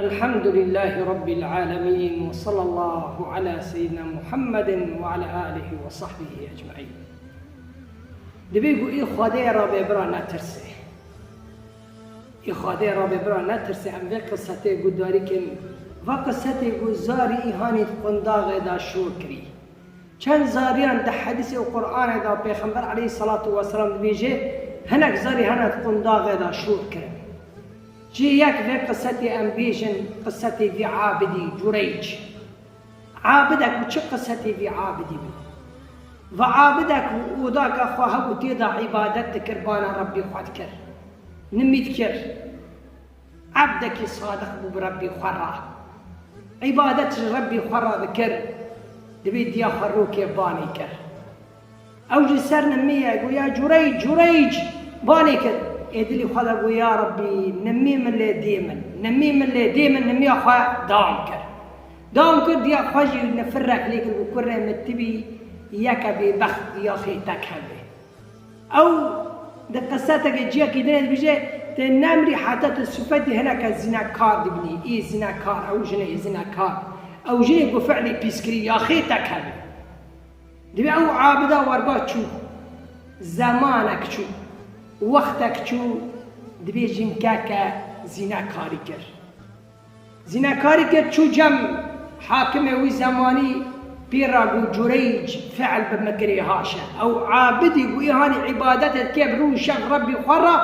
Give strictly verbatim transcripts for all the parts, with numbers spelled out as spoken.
الحمد لله رب العالمين، وصلى الله على سيدنا محمد وعلى آله وصحبه أجمعين. Divê ku ê Xwedê re bê bira netirse. Ê Xwedê re bê bira netirse, em vê qisetê guhdarî kin. Va qisetê ku zarî î hanî di qundaxê de şûr kirî. Çend zariyan di hedîsê û Qur'anê de Pêxember aleyhisselatu vesselam dibêje, hinek zarî hene di qundaxê de şûr kirin. Cihê yek vê qisetê em bêjin, qisetê vî abidî, Cureyc. Abidek û çi qisetê vî abidî bû? Va abidek û odaka xwe hebû tê de îbadet dikir, bana Rebbî xwe dikir. Nimî dikir. Ebdekî sadiq bû bi Rebbî xwe re. Îbadet ji Rebbî xwe re dikir. Divê diya xwe rokê banê kir. Ew ji ser nimî ye, got, "Ya Cureyc, Cureyc!" Banê kir. Ê dilî xwe de got, "Ya Rebbî, nimî min lê dê min, nimî min lê dê min." Nimiya xwe dawam kir. Dawam kir, diya xwe jî nifirek lê kir, got, "Kurê min, tu bî yeke bêbext, diya xê te keve." Ew di qisetekê ciyekî dinê dibêje, "Tê nemirî heta tu sifetî hineke zînekar dibînî." Î zînekar, ew jinê zînekar. Ew jinê ku fi'lê pîskirî ya xê te keve. Divê ew abida werba çû. Zemanek çû. Wextek çû, dibê jinkeke zînekarî kir. Zînekarî kir, çû cem hakimê wî zemanî, pê re got, "Cureyc, fi'l bi min kirê haşe." Ew abidî ku î hanî îbadetê dike bi rû şev Rebbî xwe re,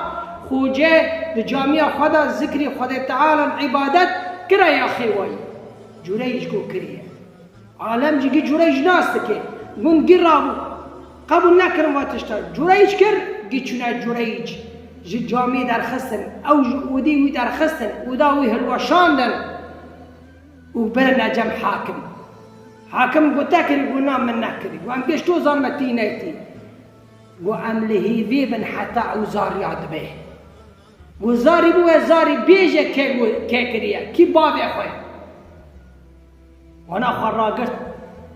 xoce di camiya xwe de zikrî Xwedê Teala, îbadet kira ya xêwayî. Cureyc got, "Kiriye." Alem jî gî Cureyc nas dike. Gun gî rabû. Qebûl nekirin va tişta. Cureyc kir, gî çûne Cureyc. Ji camî derxistin. Ew ji odî wî derxistin. Oda wî hilweşandin. Û birine cem hakim. Hakim got, "Te kirî?" Got, "Na, min nekirî." Got, "Em pêş to zanime tî neytî." Got, "Em li hêvê bin heta ew zariya dibe." Got, "Zarî bû, we zarî bêje kê got, kê kiriye, kî bavê xwe ye?" Wana xwe ragirt,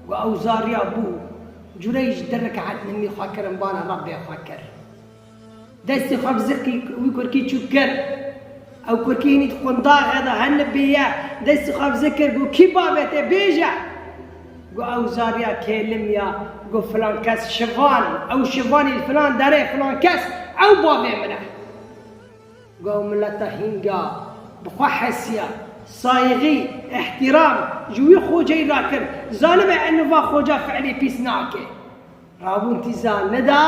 got, "Ew zariya bû." Cureyc di reket nimî xwe kirin, bana Rebbê xwe kir. Destê xwe bi ziqî wî kurkî çûk kir. Ew kurkî hinî di qundaxê de henibêye, destê xwe bi zik kir, got, "Kî bavê te, bêje." Got, "Ew zariya kêlim ya." Got, "Filan kes şivan, ew şivanî li filan derê filan kes, ew bavê min e." Got, "Ew mileta hînga, bi xwe hesiya, sayîxî, îhtîram ji wî xoceyî rakir. Zanibe eno va xoca fi'lê pîs nake." Rabûn tîza nida,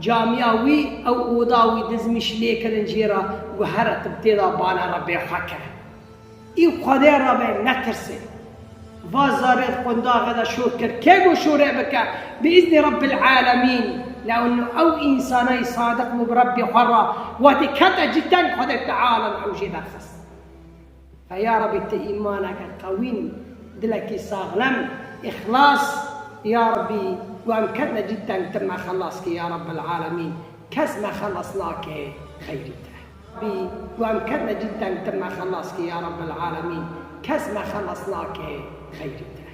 camiya wî, ew oda wî dizmîş lê kirin jê re, got, "Here tu bi tê de bana Rebbê xwe ke." Î Xwedê re be netirse. Va zarê di qundaxê de şor kir. Kê got şorê bike? Bi îznî Rebbil Alemîn. Lewno ew însanayî sadiq bû bi Rebbê xwe re. Wextê kete cî teng Xwedê Teala ew jê derxist. Fe ya Rebbî, tu îmaneke qewîn, dilekî saxlem, îxlas, ya Rebbî, ku em ketine cî teng, tu me xelas kî, ya Rebbel Alemîn, kes me xelas nake xeyrî te. Bî, ku em ketine cî teng, tu me xelas kî, ya Rebbel Alemîn, kes me xelas nake xeyrî te.